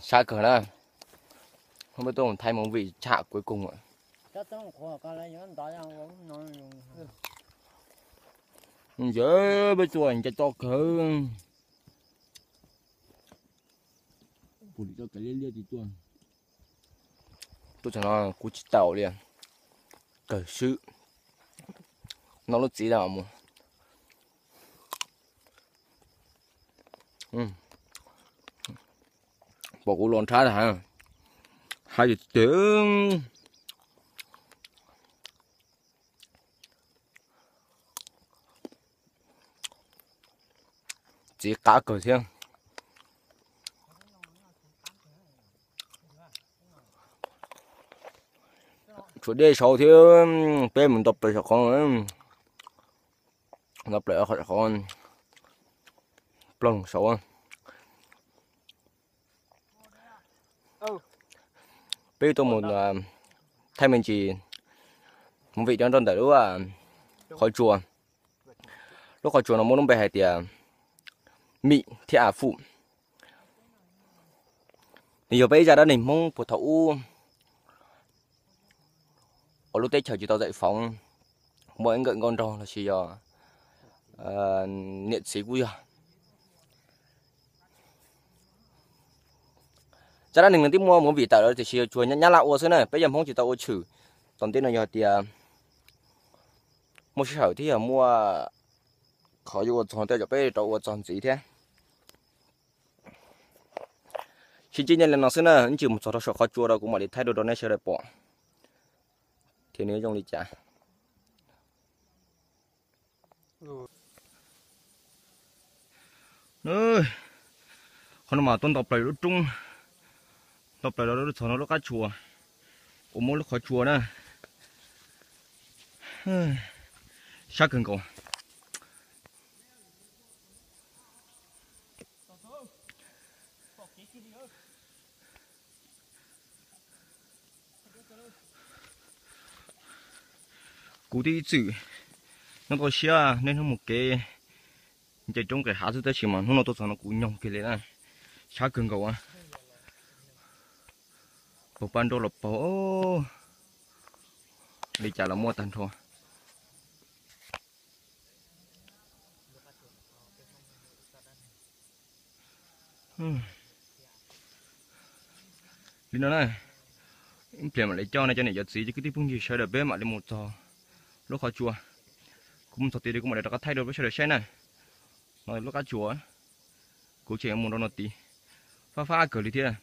Sab kawg na. Peb tuaj mus thaij movie chapter cuối cùng. Ntshe peb tuaj nce toj kawg. Tuaj txog no kuv tsis taus li. Kawg swb. Noj lub txiv da mus. Pom kuv los nrhab tas, hais tias txiv qab kawg thiab. Tshuav dej saud thiab, peb mus nto plaws saum qhov, nto plaws qhov ploog saud. Peb tuaj mus thaij me ntsis movie nyob rau ntawm lub qhov tsua. Lub qhov tsua no muaj lub npe hais tias Mim thiab A Fuj. Nws yog peb ib zaj dab neeg Hmoob puag thaum ub uas lub teb chaws tsis tau txawm foov, muaj ib nkawm nkauj nraug los sis yog niam txiv kuj yog. Zaj dab neeg no twb muaj movie tawm lawm tiam sis tsuas Nyab Laj ua xwb na, peb yog Hmoob tsis tau ua tshwm. Tom ntej no yog tias muaj sij hawm thiab yog muaj qhov yuav ua txog tej zaum peb rov ua txog ntxiv thiab. Sib ntsib nyob li no xwb na, ib ntsis mus txog rau saum qhov tsua rau kuv mam li thaij dua rau nej sawv daws pom thiab nws zoo li cas. Qhov no mas tuaj nto plaws lub roob, nto plaws los txog no lub qab tsua uas muaj lub qhov tsua na. Sab kawg nkaus. Kuv twb ib txwm nyob toj siab niaj hnub mus kev nce roob nqis hav xwb tab sis mas hnub no tuaj txog no kuv nyoog kiag li na. Sab kawg nkaus. Paug paj nroj los paug li cas los muaj tag nrho. Li no na, ib pliag mam li coj nej cov niam cov txiv cov kwv tij phooj ywg sawv daws peb mam li mus txog lub qhov tsua. Kuv mus txog tid kuv mam li rov qab thaij rau peb sawv daws saib na. No lub qab tsua, kuv tseem mus rau no tid, fab fab kawg li thiab.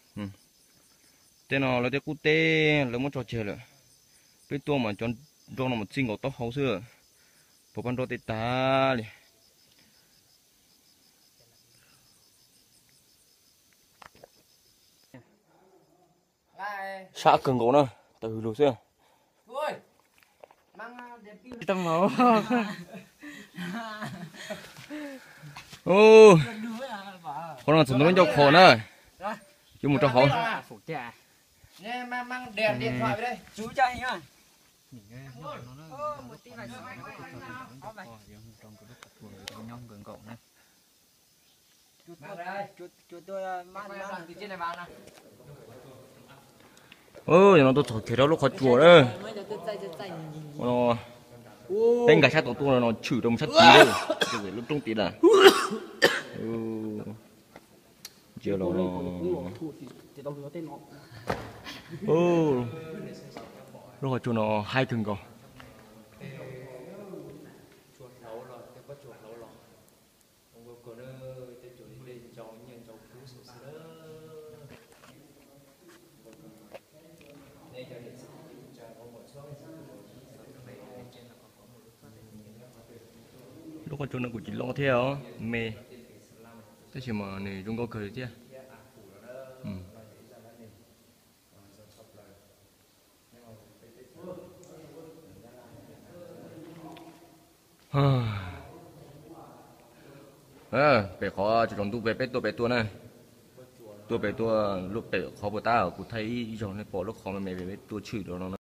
Tej no lawv tej qub teb lawv muab tso tseg lawm. Peb tuaj mas cov nroj no mas txij nkaus taub hau xwb, paug paj nroj tej tag li. Sab kawg nkaus na, tawm hws lug xwb. Qhov no txog ntawm lub ncauj qhov na, yuav mus rau hauv. Yog no tuaj txog kiag rau lub qhov tsua na. Peb nkag sab tod tuaj no tshwm rau mus sab tid lawm, lub roob tid lawm. Ntsia los, lub qhov tsua no haib kawg nkaus. Lub qhov tsua no kuj tsis loj thiab os, me, tab sis mas nws zoo nkauj kawg li thiab. Pem qhov tsaus ntuj pem peb tuaj pem tuaj na, tuaj pem tuaj lub pem qhov puas tab kuv thaij ib zaug nej pom lub qhov me me pem peb tuaj tshwm rau no.